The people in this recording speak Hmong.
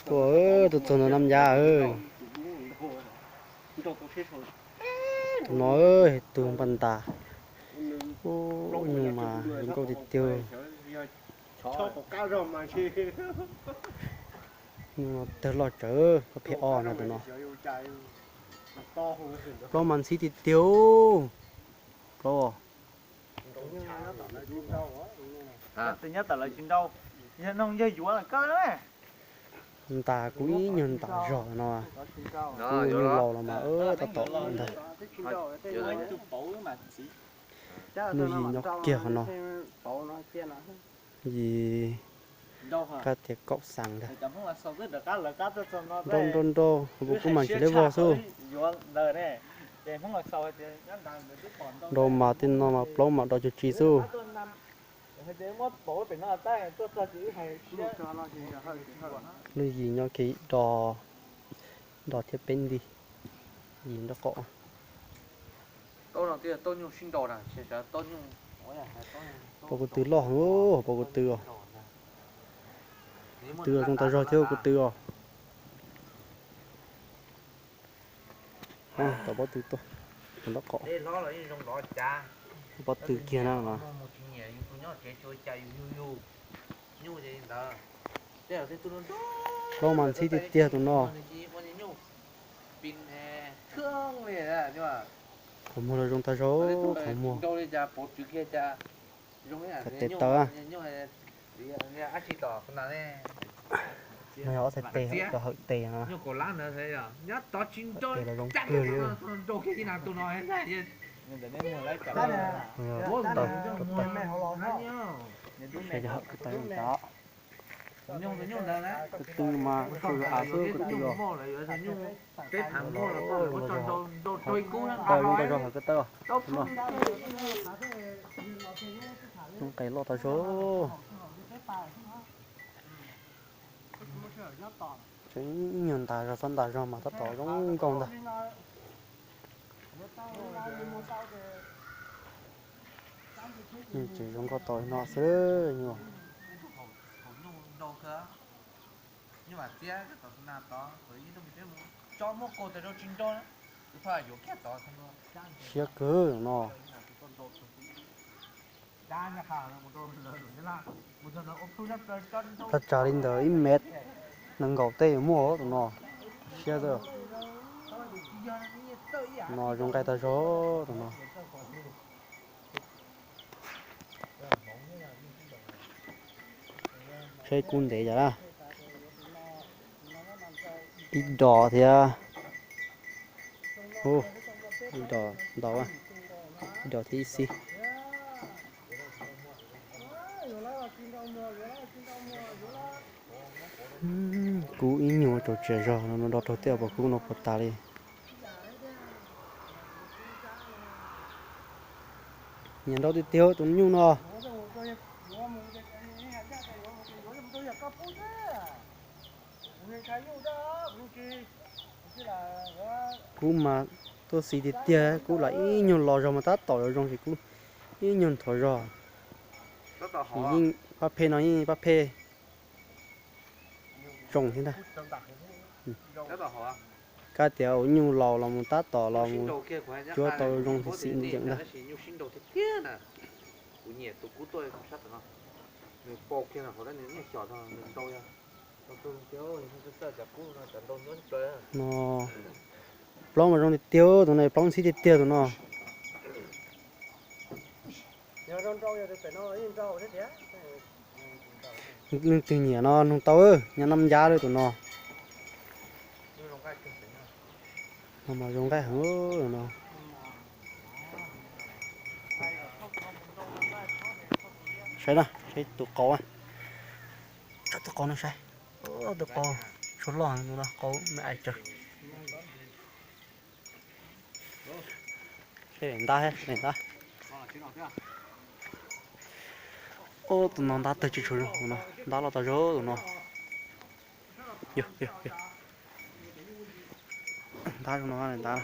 Tuaj, tuaj txog ntawm Nab Ncav. Tus no, tus npaj ntas. Ub, nyuj mas zoo nkauj tiag tiag. Nyuj no tawg loj tsawv, koj phem ob no tus no. Plaub mas ntxhib tiag tiag. Plaub. Nyob tom lawv tsis nrau, yog noog yawg yuav lawm kawg na. Ntas kuv ib nyuag ntas zog no, kuv nyuag laus los mas tab tom ntag. Nuj Yis nyob kiag qhov no, Yis kab tias kaum xees ntag. Nrau nrau nrau, kuv kuj mas nrhiav liab vog xwb. Nrau mas tej no mas plaub mas do cuag tsi xwb. Nuj Yis nyob kiag ib do, do thiab peb nti, Yis nraub qaum. Pom kuv tw loj heev, pom kuv tw os. Tw zoo tas zog thiab kuv tw os. Tau pob tw tuaj, nraub qaum. Pob tw kiag na. Plaub mas ntxhib tiag tiag tus no. Qhov muag los zoo tas zog, qhov muag. Txhais tes tawv. No yog ob txhais tes, cov hawm tes no. Tes los zoo kawg li. Tawv, tawv, tawv. Saib cov hawm ko taw. Ko tw mas kuj av xwb ko tw os. Taw zoo tas zog hawm ko taw os. Zoo nqes loj tas zog. Tseem ib nyuag ntas zog, txhob ntas zog mas tab tom zoo nkauj ntag. Tseem zoo nkauj tau li no xwb nyuag. Siab kawg no. Thaj tsam li ntawd ib mev nees nkaum tej yuav muaj tus no. Siab xwb. No zoo nqaij tag zog tus no. Saib kub ntev cas na. Ib dos thiab. Ib dos ntau, ib dos thiab ib xib. Kub ib nyuag tsaus tsis zog no, no do raug tej pom kub no puas tas li. Nyiam nrau tiag tiag tus nyuj no. Kub mas tuaj xis tiag tiag, kub los ib nyuag los zog mas tab tom yuav zoo ces kub ib nyuag nthuav zog. Yeej pab phe no yeej pab phe zoo thiab ntag. Kab tias ua nyuj laus los mus tab tom los mus cuab tau zoo xim xim nti yeem ntag. No plaub mas zoo tiag tiag tus no, plaub ntxhib tiag tiag tus no. Leej twg nyiam no nug tau, nyob Nab Ncav lawm tus no. No mas zoo nqaij heev no. Saib na, saib tus qau, saib tus qau no saib. Tus qau tshuav loj heev no, qau me ais tsawg. Ntab, ntab. Ub, tus no ntab tawg tsis tshua zoo, ntab loj tas zog tus no. Ntab zoo no ntab.